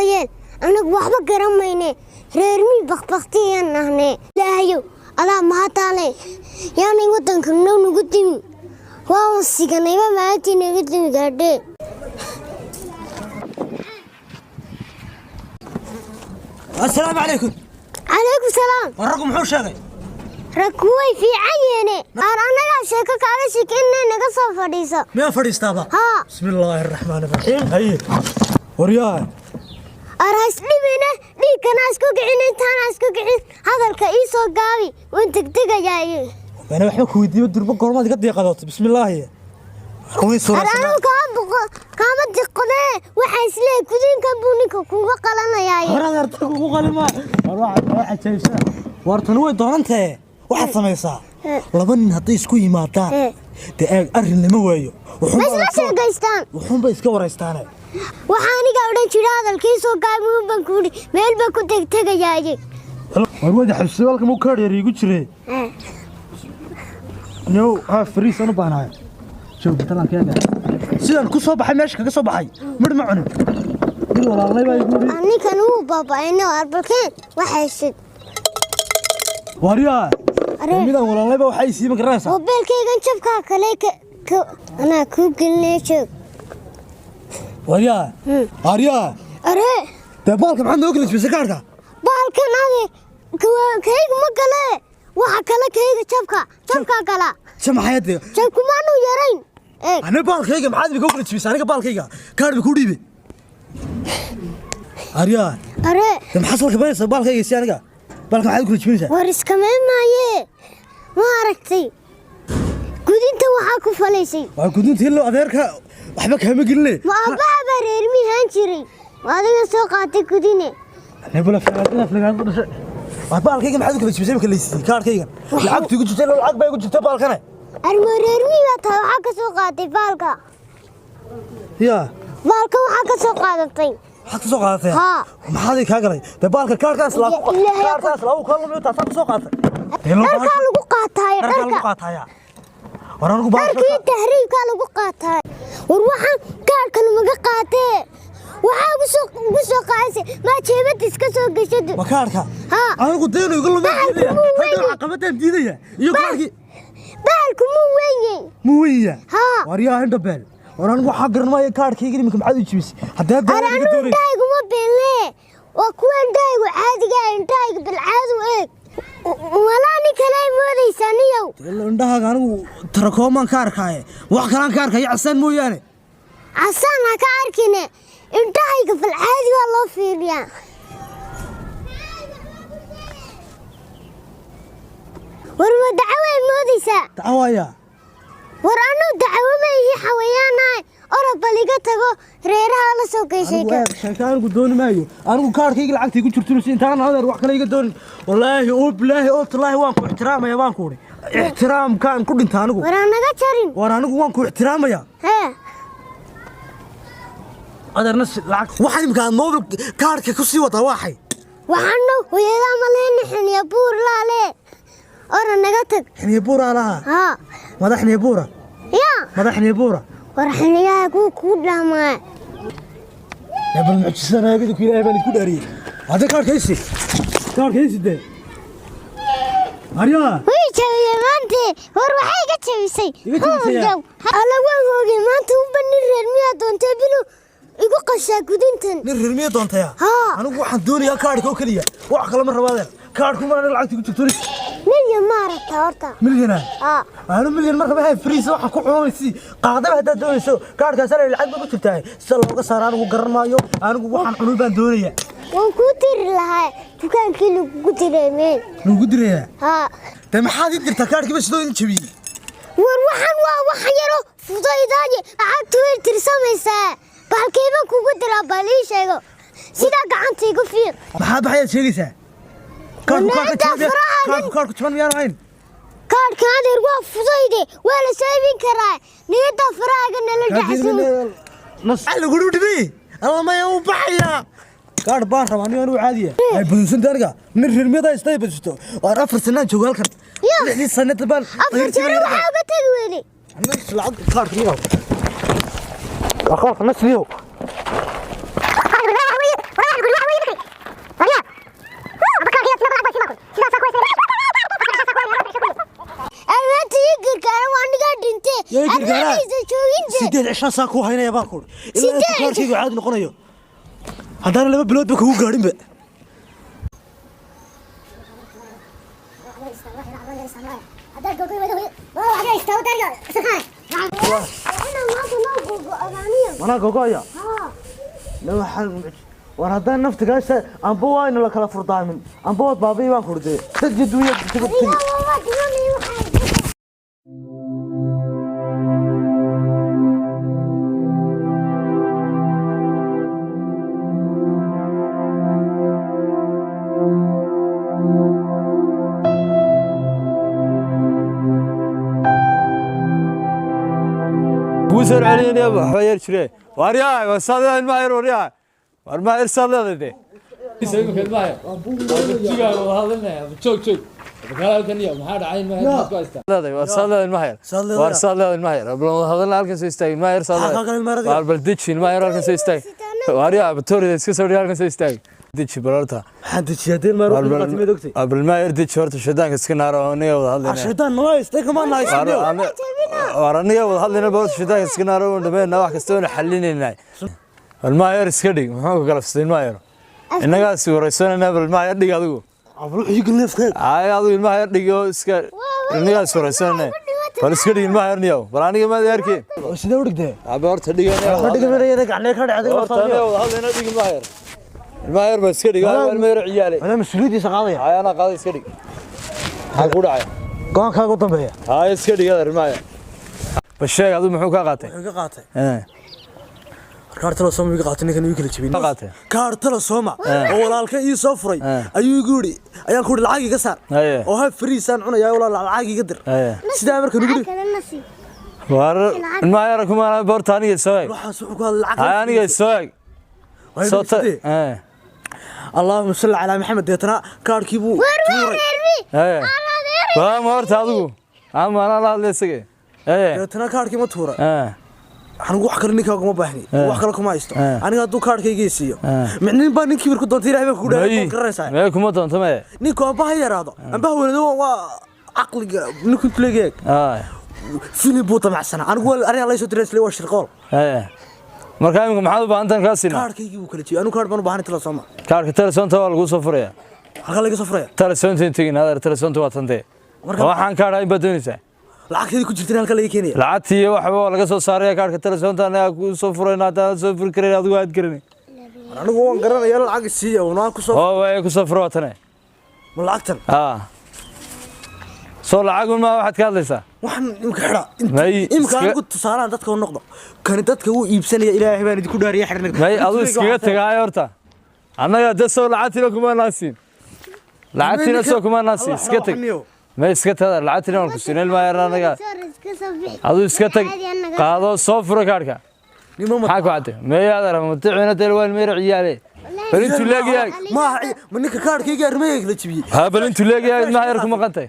Yeel anagu waxba garan mayne, reer mii bakbaktiyaan nahne. Ilaahayow, adaa mahataale, yaanay waddanka now nagu dimin. Waawan siganayba maalintii naga dimi gaadhee. Assalaamu calaykum. Calaykum salaam. War raggu muxuu sheegay? Rag way fiican yeene, aan annagaa sheeko kaaga sheekeynay, naga soo fadhiiso. Miyaan fadhiistaaba? Haa. Bismi illaahi araxmaan araxiim. Haye, waryaa. Ar haisdhibine, dhiigkana isku kicin, intaana isku kicin, hadalka ii soo gaabi, waan degdegayaa. Ana waxba ku weydiiyo, durbo goormaad iga diiqadoota? Bismillaahi. Way Ar suuraysanaa. Anigu kaama boqo, kaama diqodee, waxaa isleeyahay gudinkan buu ninka kuga qalanayaaye. Horaad artay kugu qalima. War waxa cajaybsan. War tani way doonantee. Waxaad samaysaa. Laba nin hadday isku yimaadaan. Dee eeg, arrin lama waayo. Ma isla sheekaystaan? Wuxuunba iska waraystaane. Waxaa aniga odhan jira hadalkii soo gaabi un baan kuudhi, meel baan ku tegtegayaaye. War wada xabsi halka muu kaadh yar iigu jiray. New ha fariis aan u baahnahay. Joog talankeega. Sidaan ku soo baxay meesha kaga soo baxay. Midh ma cunin. Mid walaalnay baa igu yidhi. Ninkan wuu baaba'ayno, arbalkeen waxaysid. Waryaa. Aree. Midaan walaalnay baa waxay sii ma garanaysaa. Mobeelkaygan jabkaa kale anaa kuu gelinaya, joog. Waryaa. Waryaa. Aree. Dee baalka maxaad noo kala jibisay kaadhka? Baalkan ade kayga ma gale, waxa kale kayga jabkaa gala. Jamaxayadde. Jabkumaanu yarayn, eeg. Ani baalkayga maxaad imika u kala jibisay? Aniga baalkayga kaadh ba kuu dhiibay. Aryaa. Aree. Dee maxaad salka banaysaa baalkayga si aniga? Baalka maxaad u kala jibinaysaa? War iskamee maaye, ma aragtay gudinta waxaa ku falaysay? Waa gudintii loo adeerka waxba kaama geline. Ma aabbaha baa reer mihaan jiray? Waa adiga soo qaatay gudine. Nebula fagaadada fagaadada dhashay. Waa baalkayga maxaad u kala jibisay imika laysiiyey kaadhkayga? Lacagtu igu jirtay, lacag baa igu jirtay baalkane. Armo reer mii baa tahay, waxaa ka soo qaaday baalka. Yaa. Baalka waxaa ka soo qaadatay. Maxaad ka soo qaadatay? Haa. Maxaad kaa galay? Dee baalka kaadhkaas laa Ilaahay. Kaadhkaas laa uu kaa lumiyo, taasaa ka soo qaatay. Dee loo Dharkaa lagu qaataayo. Dharkaa lagu Dharka. qaataaya. War anigu baalka Dharkii tahriibkaa lagu qaataay. War waxaan kaadhkan maga qaatee, waxaa ugu soo qaadasay maa jeebada iska soo gashadu? Ma kaadhka? Haa. Anigu deenu iga lumay Bahalku diidaya. muu Hadhow weyn. caqabadaan diidaya. Iyo kaadhkii Bahalku muu wenyey? Muu weyn. Haa. War yaa indha beel. War anigu waxaa garan maayo kaadhkayga iminka maxaad u jibisay? Haddii hadda Ar iga anu doonayso. Indhahaygu ma beenlee, waa kuwa indhahaygu caadiga ah, indhahayga bilcaadu eeg, walaa nin kale ay moodaysaa niyow. Indhahaaga anigu tarakoomaan ka arkaaye. Wax kalaan ka arkaya casaan mooyaane. Casaan ha ka arkine, indhahayga bilcaadi waa loo fiiriyaa. War ma dacawo ay moodaysaa? Dacwaaya. War anuu dacawo ma ihi, xawayaanahay. Orod bal iga tago, reeraha la soo geyshay. Anigu eeg, sheeko anigu dooni maayo. Anigu kaadhkayga lacagta igu jirto si intaan adeer wax kale iga doonin. Wallaahi oo bilaahi oo tallaahi waan ku ixtiraamaya, waan ku udhi. Ixtiraamkaan ku dhinta anigu. War aan naga jarin. War anigu waan ku ixtiraamaya. Hee. Adeerna lacag waxaan imika aad mobil kaadhka ku sii wadaa waxay. Waxaanu hooyadaa ma lehna xiniya buur laale, orod naga tag. Xiniya buura laha. Haa. Madax xiniya buura. Yaa. Madax xiniya buura. War xiniyaha kuwa kuu dhaamaa. Ee bal mucjisana eegada ku Ilaahay baan idinku dhaariyey. Hadda kaadhka isi. Kaadhka isi dee. Aryaa. Way jabiyey maante, war waxay iga jabisay. Iga jabisay, yaa? Hoogaw. Alla waan hoogay maanta, u banin reer miyaa doontay bilu igu qashaa gudintan. Nin reer miyaa doontaya? Haa. Anigu waxaan doonayaa kaadhka oo keliya. Wax kale ma rabo adeer. Kaadhku ma aniga lacagta igu jirto. Milyan ma aragtaa horta? Milyana. Haa. Anu milyan mar raba fariis waxaan ku cunaysi. Qaadaba haddaad doonayso kaadhkaas ana lacag ba ku jirtaa. Sida looga saaro anigu garan maayo. Anigu waxaan cunay baan doonayaa. Waan kuu tiri lahaa dukaankii lagugu diray meel. Lagu dirayaa. Haa. Dee maxaad ii dirtaa kaadhkiiba sidoo idin jabiyey? War waxaan waa wax yaro fudaydaaye, lacagtu way tirsamaysaa. Bahalkeeba kugu diraa? Bal ii sheego, sidaa gacanta igu fiiq. Maxaad baxayaad sheegaysaa? Kaadhku kaadhka Wanaagga jaban faraha. Kaadhku jaban miyaan ahayn? Kaadhka adeer waa fudayde, waa la soo iibin karaa. Niyadda farahaaga nala dhacsan. Nas lagu dhibay. Alla maya uu baxayaa. Kaadh baan rabaa aniga, anigu caadiya. Ay badunsanta aniga. Nin reer miyadaa istay badusto. Waan 4 sanaan joogo halkan. Yaa. 6 sanad baan. 4 jeer waxaa uga tegi weyday. Nas lacag kaadhka miyaw. Kaadhka nas miyaw. Sideed cishaan saa kuu haynaya baan ku idhi ilaa inta kaarkaygu caadi noqonayo haddaana 2 biloodba kugu gaadhinba. Manaa gogo'aya war haddaan naftigaas amba waayna la kala furdaamin amba waad baabi'i baan kurdee dad iyo duunya tagi. Soo celinaya waxba yar jire waaryaa wasaadada ilmaha yar waryaa war ma yar saadada de wasaadada ilmaha yar war saadada ilmaha yar bal hadalna halkan soo istaag ilmaha yar saadada war bal deji ilmaha yar halkan soo istaag waaryaa batorida iska soo dhig halkan soo istaag deji bararta maxaan dejiyaa deen maar wuxuu qaatay ogtay bal ma yar deji horta shaydaanka iska naaro aniga wada hadlayna shaydaan nala istay kama nahay war aniga wada hadlayna bal shaydaanka iska naaro oo dhameeyna wax kasta oo xalinaynaa bal ma yar iska dhig muxuu ka galafsay ilmaha yar innagaas waraysanayna bal ma yar dhig adigu abul wuxuu igu neefka ay adigu ilmaha yar dhig oo iska innagaas waraysanayna bal iska dhig ilmaha yar niyow bal aniga ma yarkii sidee u dhigtay aba horta dhig aniga dhig aniga gacnee ka dhacday horta aniga wada hadlayna dhig ilmaha yar ilmaha yar ba iska dhig ilmaha yar ciyaale ana mas'uuliyadiisa qaadaya ay ana qaaday iska dhig maxaa ku dhacay go'aankaaga u dambeeya hay iska dhig ilmaha yar bal sheeg adigu muxuu ka qaatay wuxuu ka qaatay kaartala sooma iga qaatay ninkan igu kala jabin ka qaatay kaartala sooma oo walaalka ii soo furay ayuu igu yiri ayaan ku yiri lacag iga saar oo ha fariisaan cunayaa walaal lacag iga dir sidaa marka nugu war ilmaha yar kuma borta aniga soo eeg waxaas wuxuu ku hadlay lacag hay aniga soo eeg soo ta Allahumma salli ala Muhammad deetana kaarkii buu tuuray waa ma horta adigu ama ana la hadlay isaga deetana kaarkii ma tuuray anigu wax kale ninka kuma baahni wax kale kuma haysto aniga hadduu kaarkayga siiyo micnin baa ninkii bir ku doontay ilaahay baa ku dhahay garanaysaa mee kuma doonto mee ninku amba ha yaraado amba ha weynaado waa caqliga ninku kuleegeeg filin buu damacsanaa anigu aniga la soo diray isla waa shirqool marka imika maxaad u baahan tahay kaa siinaa kaarkaygii buu kala jibiyay anigu kaar baan u baahanay telesooma kaarka telesoonta waa lagu soo furaya halka laga soo furaya telesoonta intigin adeer telesoonta waa tantee waxaan kaadh ahayn baad doonaysaa lacagteedii ku jirtana halka laga keenaya lacagtii iyo waxba waa laga soo saaraya kaarka telesoonta anagaa ku soo furayna haddaan soo furi karayn adigu aad garanay anigu waan garanaya lacag siiya unaan ku soo oo waay ku soo furo waa tane ma lacagtan soo lacagun maa waxaad ka hadlaysaa waxaan imka xidha imka anigu tusaalahan dadka u noqdo kani dadka wuu iibsanaya ilaahay baan idinku dhaariya xidhna may adigu iskaga tagaay horta annaga dad soo lacagtiina kuma naasiin lacagtiina soo kuma naasiin iska tag may iska tada lacagtiina waan ku siin ilmaha yar annaga adigu iska tag qaado soo furo kaarka maxaa ku cadday may adeer muticiina deel waa ilma yar ciyaale bal intuu leegyahay maaha ma ninka kaarkayga arrimayga kala jibiyey ha bal intuu leegyahay ilmaha yar kuma qantay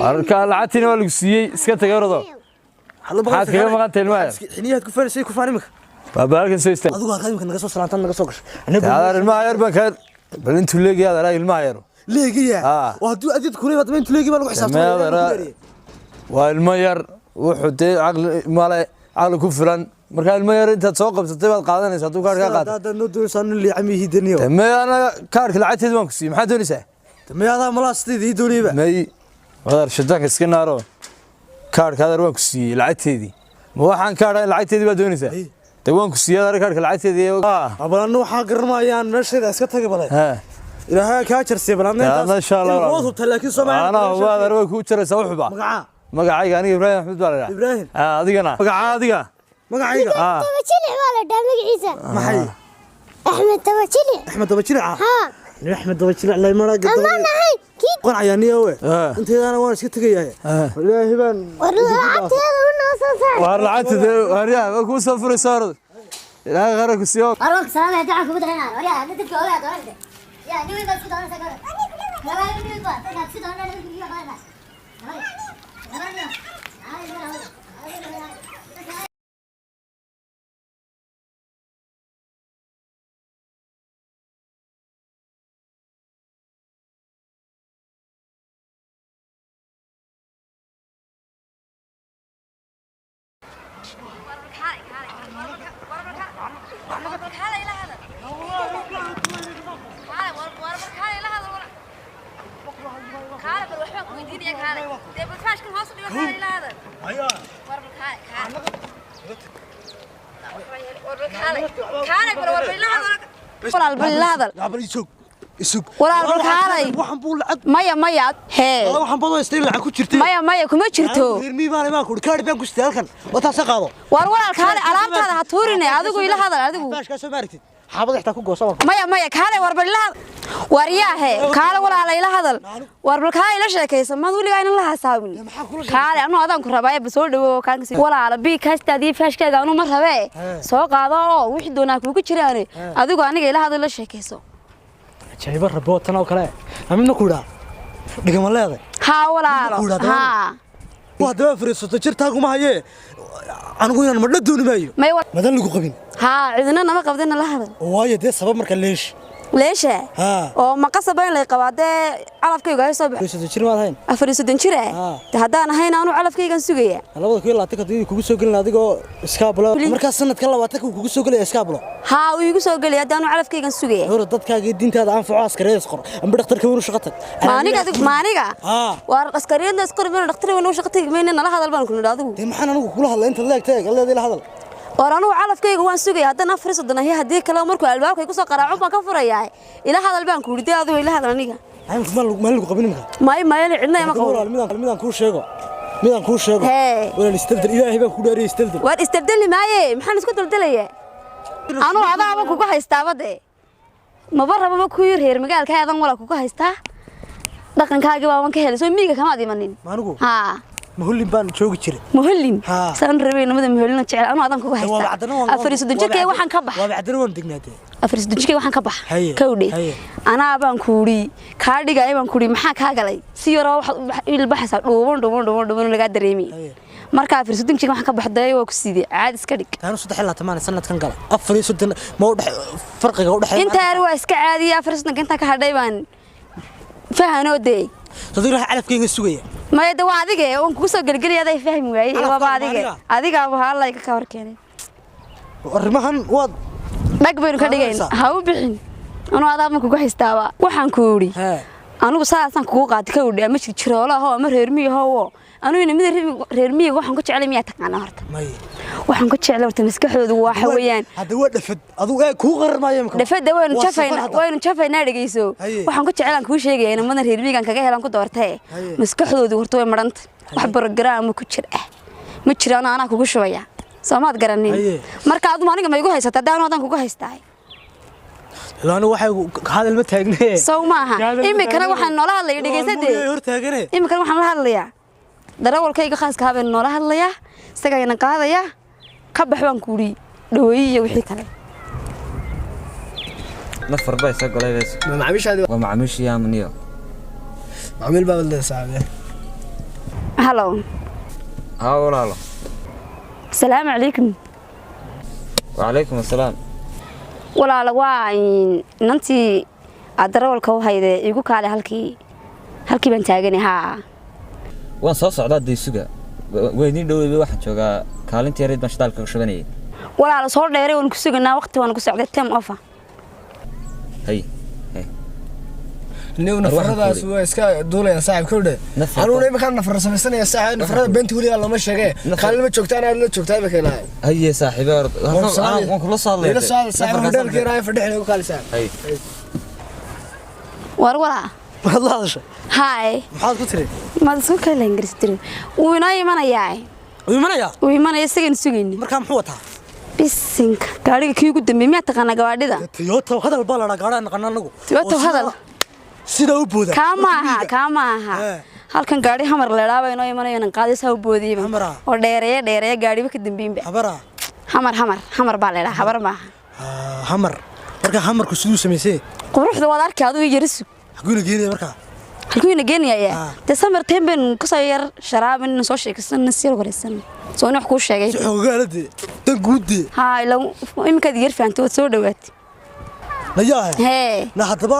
warka lacagtiina waa lagu siiyey iska tagay orado maxaad kaga maqan tahay ilmaha yar xiniyahaad ku faanaysa ku faan imika waa halkan soo istaag adigu halkaa imika naga soo salaantaan naga soo gashay adeer ilmaha yar baan ka bal intuu leegyahay adeer ilmaha yar leegaya oo hadduu adid kulay baad intuu leegay baa lagu xisaabtamaya waa ilmo yar wuxuu dee caqli male caqli ku filan marka ilmo yar intaad soo qabsatay baad qaadanaysaa hadduu kaarka qaato haddaad noo doonaysaa nin liicamihi daniyo may anaga kaarka lacagteeda waan ku siiyey maxaad doonaysaa may adaa malaa sideeda ii doonayba may adeer shaydaanka iska naaro kaarka adeer waan ku siiyey lacagteedii ma waxaan kaadh ahayn lacagteedii baad doonaysaa dee waan ku siiyey adeer kaarka lacagteedii bal anna waxaa garanamayaan meeshayda iska tagay bale ilaahay kaa jarsiya bal anna insha Allah waad hubtaa laakiin Soomaaliya ana huba adeer way kuu jaraysaa wuxuba magaca magacayga aniga Ibraahim Axmed baa la yidhaha Ibraahim adigana magaca adiga magacayga Tabajilic baa la dhahaa magaciisa maxay Axmed Tabajilic Axmed Tabajilic haa Axmed Tabajilic lay mara ama nahay kii qancaya niyo we inteedana waan iska tagayaa ilaahay baan war lacagteeda u noo soo saar war lacagteeda war yaa waa kuu soo furaysaa orod ilaahay khayr ku siiyo warwarka salaam ee dacan kugu daranaa war yaa dadka ogaa doonaysa yaa nin weyn baad isku doonaysaa gabadha gabadha nin weyn baad dadka isku doonaysaa nin weyn baad Walaal, bal ila hadal. Bal isug, isug. Walaal, bal kaalay. Waxaan buu lacag. Maya, maya, hee. Waxaan badoo istay lacag ku jirtay. Maya, maya, kuma jirto. Reer miyi baan imaan ku kaadh baan ku sitay halkan oo taasa qaado. Waar walaal, kaale, alaabtaada ha tuurine, adigu ila hadal adigu. Baashkaa soo maaragtid, xaabada xitaa ku goosa waan. Maya, maya, kaale, war bal ila hadal. Waar yaahe, kaale walaal, ila hadal. Waar bal kaale, ila sheekaysa, maad weligaa inan la hasaabin. Kaale, anuu adaan ku rabaa, bal soo dhawow kaan kasi. Walaal, bii kaastaadii faashkaaga anuu ma rabee, soo qaado oo wixii doonaa kuugu jiraane, adigu aniga ila hadal, ila sheekayso. Ajayba rabbi, oo tan oo kale amidna ku idhaa dhigama leeday. Haa walaalo, haa. Waa daba fariisato jirtaaguma hayee, anigu inaan madho dooni maayo. May. Madan lagu qabin. Haa, cidina nama qabdina, la hadal. Waayo dee, sabab marka leesh. Leesha? Haa. Oo ma qasaba in lay qabaa dee? Calafkayga hay soo bax. 34 jir maad hayn? 34 jir ah. Dee haddaan ahayn, anu calafkaygan sugaya. 2020-ka dii kugu soo gelin adigoo iskaabulo, markaa sanadka 20-ka kugu soo gelaya iskaabulo. Haa, uu igu soo gelaya haddaan calafkaygan sugaya. Hore dadkaaga iyo diintaada anfaco, askareed isqor amba dhakhtarka weynu shaqo tag. Ma aniga adig, ma aniga? Haa. Waar askariyadna isqori mayno, dhakhtar weynu shaqo tagi mayno, nala hadal baan ku nidhi adigu. Dee maxaan anigu kula hadlay intaad leeg taag alleeda ila hadal? Waar anugu calafkayga waan sugaya, haddaan 34 ahi, haddii kale markuu albaabkay kusoo qaraaco baan ka furayaa. Ila hadal baan ku yidhi dee, adigu ila hadal aniga. Maan lagu qabin imika? May, maya, cidna ima qabo. Walaal, midaan kuu sheego, midaan kuu sheego. Hee. Walaal, istabdel, Ilaahay baan ku dhaariyay, istabdel. Waar isdaldali maaye, maxaan isku daldalayaa? Anuu adaaba kugu haystaaba dee, maba rababa kuwii reer magaalka adan wala kugu haystaa, dhaqankaagii baaban ka helay, soo miyiga kamaad imanin? Ma anigu? Haa. Mahullin baan joogi jiray. Muhollin? Haa. Saan rabay namada muhollin jecel, anuu adan kugu haystaa. 34 jirkay waxaan ka bax. Waa bacdana waan degnaatee. 34 jirkay waxaan ka bax. Haye, kawdhe. Haye. Anaa baan kuuri kaa dhigaya, baan kuuri maxaa kaa galay, si yaroo waxaad u ilbaxaysaa dhuuban dhuuban dhuuban dhuuban lagaa dareemay. Haye. Marka 34 jirkay waxaan ka baxday waa ku sidee, caadi iska dhig. Taanu 33 maan sanadkan gala, 34 ma u dhex farqiga u dhexeeya? Inta yar waa iska caadiya, 34 intaan ka hadhay baan fahanoo dee. Sadiq calafkayga sugaya. Maya de, waa adige oon kugu soo gelgelaya, aday fahmi waayey. Calafka waaba ma adige. aniga? Adigaaba haalay ka hor keenay. Arrimahan waad dhag baynu ka dhigayn. Qaadanaysaa? Ha u bixin, anuu adaama kugu haystaaba, waxaan ku idhi. Hee. Anigu saasaan kugu qaatay ka udhi, ama jirjiroolo ahoo ama reer miyi ahoo, anigu inamada reer miyiga waxaan ku jeclay miyaa taqaanaa horta? May. Waxaan ku jeclay horta maskaxdoodu waxa weeyaan. Hadda waa dhafad adigu ee kuu qarar maayo imika. Dhafada waynu Waa safar jafaynaa. hadda. Waynu jafaynaa, dhegeyso. Haye. Waxaan ku jeclaan kuu sheegaya inamadan reer miyigan kaga helan ku doortee. Haye. Maskaxdoodu horta way maranta, wax barogaraama ku jir ah ma jiraan, anaa kugu shubaya, soomaad garanin? Haye. Marka adigu aniga ma igu haysata haddaan adan kugu haystaa? Ilaa anigu waxay hadal ma taagne. Sow maaha? Hadal ma Iminkana taagne. waxaan noola hadlaya, dhegeysadee. Hor taagane. Iminkana waxaan la hadlayaa darawalkayga khaaska habeen noola hadlayaa, isagayna qaadaya, ka bax baan kuuri dhaweeye iyo wixii kale. Nafar bay soo galay bes. Ma macaamiishaadi? Waa macaamiishii amniyo. Macmiil baa wadada saaxiibee. Halo. Haa walaalo. Asalaamu calaykum. Wacalaykum assalaam. Walaala, waa inantii aad darawalka u hayde, igu kaale halkii baan taaganay, haa. Waan soo socdaa dee, suga, waa idiin dhoweyba, waxaan joogaa kaalintii yareyd baan shidaalka ka shubanayay. Walaala, soo dheeray, waan ku suganaa, waqti waan ku socday tem offer. Hay hay. Niw War waxaan nafaradaas ku waa iska duulayaan saaxiib, kowdhe. Nafar Anuguna iminkaan nafar samaysanaya saaxiib, nafarada beenta weligaa looma sheege. Nafar- Kaalin ma joogtaa, anaad la joogtaa imika ilaahay. Haye saaxiibe, waan kula soo hadlaya. Ila soo hadal saaxiib, hodheelka yaraayo fadhixin igu kaali saaxiib. Hay. War walaa. Maxaad la hadashay? Haay. Maxaad ku tiri? Maad isku kala ingiriis wuu inoo imanayaa. Wuu imanayaa. Wuu imanaya, isagaynu sugayni. Markaa muxuu wataa? Bisinka, gaadhiga kii ugu dambeeyey miyaa taqaanaa gawaadhida? Toyota hadal baa la dhaa, gaadhaan naqana anagu. Toyota Oo hadal. Sidaa u booda. Kaa maaha, kaa maaha. Ee. Halkan gaadhi hamar leedhaaba inoo imanayo, inan qaadaysaa u boodiyeyba. Hamara? Oo dheereeya dheereeya, gaadhiba ka dambeynba. Habara. Hamar, hamar, hamar baa leedhaa, habar maaha. Ah, hamar. Marka hamarku siduu samaysay? Quruxda waad arki, aduu yara sug. Xaguuna geenaya markaa? Halkuu ina geenayaa? Ah. Dee samar teen baynu kasoo yar sharaabin, soo sheekaysan, sii waraysan, soo nin wax kuu sheegay. Si xoogaaladee dan guuddee. Haa, ila iminkaad yar fahamtay, waad soo dhawaatay. Nayaa. Hee. Na haddaba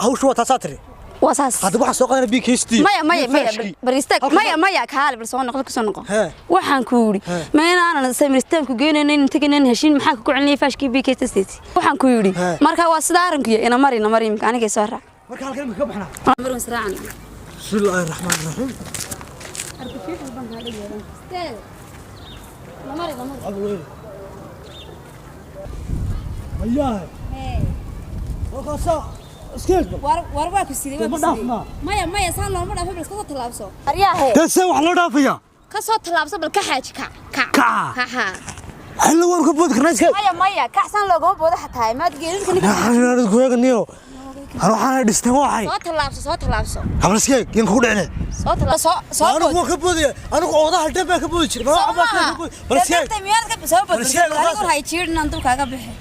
hawshu waa taasaa tiri. Waa saas. Hadda waxaan soo qaadanaa BKST. Maya, maya, maya, bal istaag. Maya, maya, kaale, bal soo noqo, ku soo noqo. Hee. Waxaan ku yidhi ma inaanan samirstaan ku geynaynin, tagaynin heshiin, maxaa ku celinaya faashkii BKST state? Waxaan ku yidhi Hee. marka waa sida arinku yahay, ina mari, ina mari imika, aniga soo raac. Marka halkan imika ka baxnaa. Mar waan israacana. Bismillaahi raxmaani raxiim. Mayahay. Halkaasaa iska eeg bal. War waa ku sidee, waa Ma ku sidee? dhaafnaa? Maya, maya, saan looma dhaafo, bal iska soo tallaabso. Aryaahe. Dee see wax loo dhaafayaa? Ka soo tallaabso bal, ka xaaji, kac, kac. Kaca. Kaca. Xilli waan ka boodi karnaa, iska eeg. Maya, maya, kac, saan loogama boodo xataa maad geelidka ninka. Waxaan ku eeganiyo. Waxaan dhisteen waxay. Soo tallaabso, soo tallaabso. Habal iska eeg, yan kugu dhicine. Soo tallaabso, soo Anigu bood. waan ka boodaya. Anigu oodaha dhan baan ka boodi jiray. Ma wax baan ka boodi. Bal iska eeg. Miyaad ka soo bood? Bal iska eeg, Anigu hay jiirin aan dulkaaga bixi.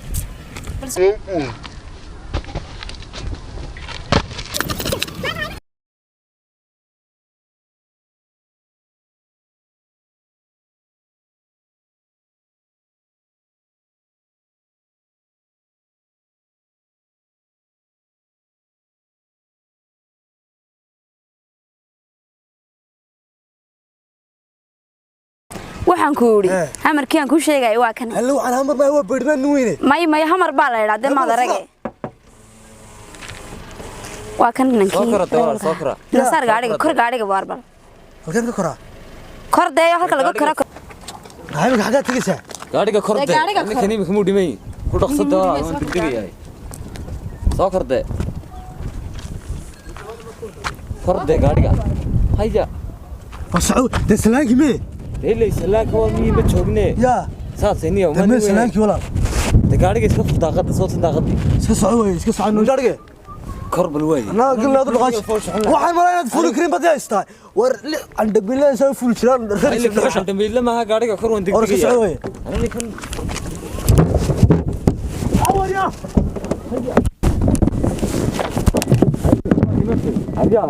Waxaan ku yidhi Hee. hamarkii aan kuu sheegaya waa kan. Xilli waxaan hamar maa, waa beedhmaan nin weyne. May, may, hamar baa la idhaa dee, maad arage, waa kan Soo kora, ninkii. dee, soo kora. Nasaar gaadhiga kor, gaadhiga waar bal. Halkan ka koraa. Kor deeyo, halka laga koro. Imika xaggaad tegaysaa? Gaadhiga kor. Dee, Dee gaadhiga kor. Ninkan imika muu dhimay ku dhaqso Muu dee, dhimay, waan soo kor. degdegayahay. Soo kor dee, kor dee gaadhiga, haya. Waa soco. Dee salaankii mee? Dee ilay salaanka waa miyii, ma joogne. Yaa. Saasay niyo. Dee mee salaankii, walaal? Dee gaadhiga iska fur, daaqadda soo tan, daaqadii. Iska soco wey, iska soco noo gaadhige. Kor bal waay. Naa galnaadu dhaqaaji. Waxaan malaa inaad fuuli karin baad haystaa. War li candhabilaan soo fuuli jiraan. Dambiile maaha gaadhiga, kor, waan War iska soco degdegayaa. wey. Ana ninkan Awarya. Haya.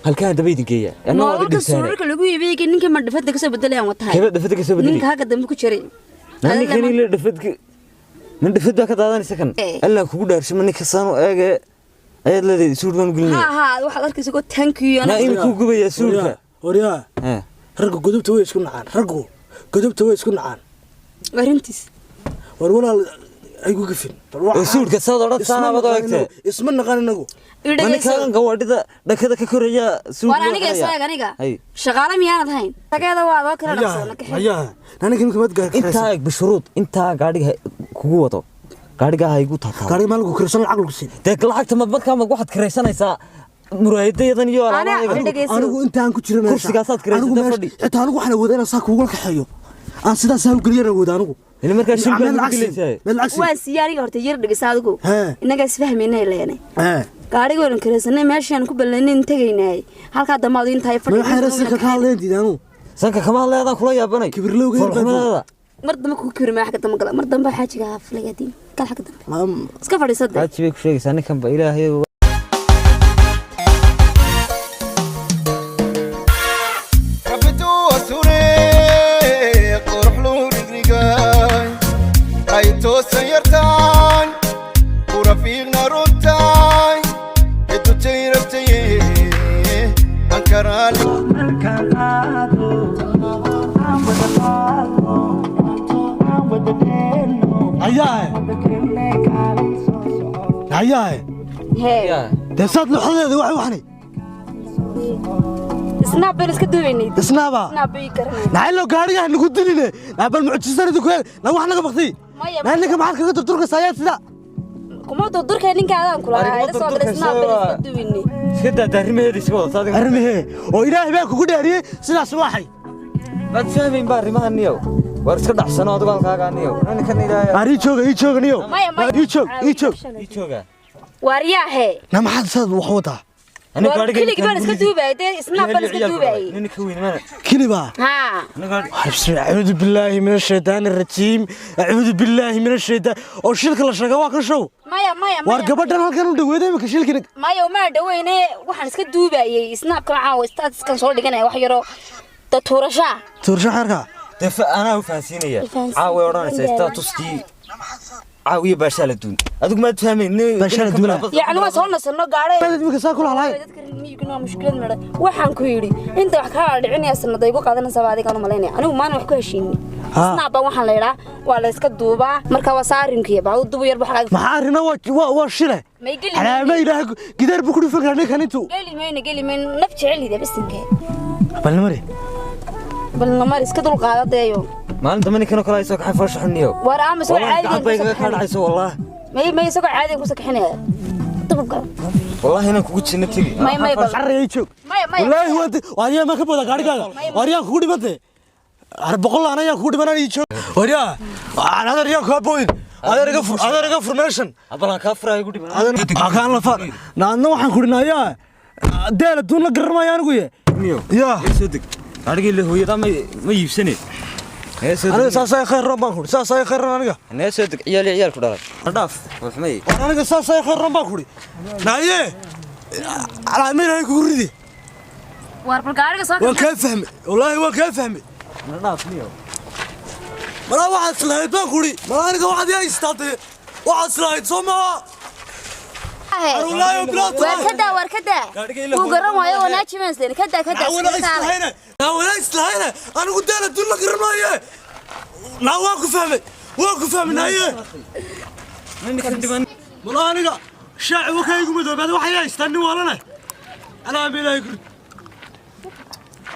Halkaan daba idin geeya anna waad Nololka dhibtaane. Suurarka lagu iibiyey ninka ma dhafada kasoo bedelayaan watahay. Kebe dhafada kasoo bedeli. Ninka halka dambe ku jiray. Ninkan ila dhafadka nin dhafad baa ka daadanaysa kan. Eh. Allah kugu dhaarsho, ma ninka saan u eege ayaad leedahay suud baan u Ha. gelinaya? Ha, waxaad arkaysa go, thank you. Naa imika u gubayaa suudka. Waryaa. Eh. Raggu godobta way isku nacaan. Raggu godobta way isku nacaan. Arrintiis. War walaal, ay ku gafin. Bal Oo suudka saad odhan Isma saanaabad naqaan eegtee. inagu. Isma naqaan inagu. Ma ninkaan gawaadhida dhakada ka koraya suud War loo aniga xirayaa? soo eeg aniga. Hay. Shaqaale miyaanad hayn? Tageeda waa adoo kala dhaqsada ka xir. Hayaa. Ninka imika maad gaar Intaa eeg, bishuruud intaa gaadhiga kugu wado, gaadhiga ha igu taataabo. Gaariga maal lagu kirsan, lacag lagu siin. Dee lacagta ma markaa ma waxaad kiraysanaysaa muraayadayadan iyo Anaa- alaabahayga? dhegeyso. Anigu intaan ku jiro meesha. Kursigaasaad kiraysatay Anigu meesha- fadhi. Xitaa anigu waxaan awoodaa inaan saa kuugula kaxeeyo. Aan sidaas saa u geliyana awooda anigu. Ini markaa shil Meel baad lacag ugu siin. gelaysaa. Meel lacag siin. Waa siiyey aniga horta, yar dhegeysa adigu. Hee. Innagaa isfahmayna leenay. Ee. Gaadhiga waan kiraysanay, meeshaan ku ballanay tagaynay. Halkaa dambe adu intaay Ma fadhi. waxay rasinka ka hadleen diidaan anigu. Sanka kama hadlayadaan kula yaabanay. Kibirlowga yar baa Foolxumadaada. Mar dambe ku kibir ma xagga dambe gala. Mar dambe xaajiga ha fligadin. Kal xagga dambe. Iska fadhiisada. Xaaji bay ku sheegaysaa ninkan ba ilaahay. Rabbituu asuree qurux luu rigrigaay ay toosan yartaay ku rafiiqna runtaay edutay rabtaye ankaraali. Hayaa. Hayaa. Hee. Dee saad luxdadeeda waxay waxani. Snaab baynu iska duubaynay. Isnaaba. Snaab bay garanay. Naxaylo gaariga nagu diline. Naa bal mucjisanadu ku na wax naga baqtay. Maya. Naa ninka maxaad kaga durdurkaysaa ayaa sida? Kuma durdurkay ninka adaan kula Arrimo ila soo galay durdurkaysa snaab baynu waa- iska duubaynay. Iska daa arrimaheeda iska wadato adiga. Arrimahee oo ilaahay baa kugu dhaariyey sidaas waxay. Maad fahmayn ba arrimahan niyow. Waar iska dhacsano adigu halkaagaa niyow. Ninkan ilaahay. Ari jooga ii jooga niyo. Maya, maya. Ii joog ii joog. Ii jooga. Waaryaahe. Na maxaad saad wax wadaa? Aniga Waar gaadhiga keligii baan iska duubayay dee snaab baan iska duubayay. Ninka weyn mana. Kiliba. Haa. Aniga أعوذ بالله من الشيطان الرجيم أعوذ بالله من الشيطان oo shilka la sheegay waa ka show. Maya maya Waar maya. gabadhan halkan u dhaweeday imika shilkina. Maya uma dhaweyne waxaan iska duubayay snaabkan caawa statuskan soo dhiganaya wax yaroo da tuurashaa. Tuursha xeerka. dee anaa u fahansiinaya. Fahansiin. Caawa odhanaysa statuskii caawiye baashaa la duun. Adigu maad fahmayn. Baashaa la duunaa. Yacni waan soo nasanno gaadhay. Baad imika saa kula halay. Dadka reer miyiguna waa mushkilad madha. Waxaan ku yidhi inta wax kaa dhicinaya sanada igu qaadanaysa baa adigaan u malaynaya. Anigu maalin wax ku heshiinin. Ha. Snaab baan waxaan la idhaa waa la iska duubaa marka waa saarinkiya baa u dubu yar waxa Maxaa arrina waa shile. May geli Calaama ilaahay gidaar buu ku dhufan karaa ninkan intuu. Geli mayna geli mayna naf jecelida bisinke. Bal mari. Bal namar iska dul qaadadeeyo. Maalin dambe ninkan oo kale ay soo kaxay foosha xun niyow. Waar ama soo Wallahi caadi gacad bay igaga kaa dhacayso wallahi. May may isagoo caadi ku sakxinaya. Dubka. Wallahi inaan kugu jinno tegi. May may bal. Carray ii joog. Maya maya. Wallaahi waa waa ma ka booda gaarigaaga. Waariyaan kugu dhimantay. Ar boqol aan ayaa kugu dhimanaan ii joog. Waariyaa. Aan adeer yaa kaa boodin. Adeer iga fur adeer iga furmeeshan. Abalan kaa furaayo igu dhiman. Adeer kaan la far. Naadna waxaan ku dhinayaa. Deela duun la garanmaayo anigu ye. Niyow. Yaa. Ee soo deg. Gaadhigii la hooyada ma iibsane. Ee soo deg. Aniga saas ay khayr roon baan ku saas ay khayr roon aniga. Nee soo deg ciyaal iyo ciyaal ku dhalay. Dhaaf. Waxmay. War aniga saas ay khayr roon baan ku naaye. Calaamad ilaahay kugu ridi. Waar bal gaariga soo Waan kaa fahmay. Wallaahi waan kaa fahmay. Na dhaaf niyow. Malaa waxaad islahayd baan ku malaa aniga waxaad ii haystaatay. Waxaad islahayd soo maaha. Wallaahi bilaa Waar kada waar kada. Wuu garan waayo wanaaji baan isleen kada kada. Naa islahayna. Naa walaa islahayna. Anigu daala dul la garanmaaye. Naa waan ku fahmay. Waan ku fahmay naaye. Ninkan dhiman. Malaa aniga shaaci wakaygu madoobaada waxay haystaan nin waalana. Anaa bilaahi ku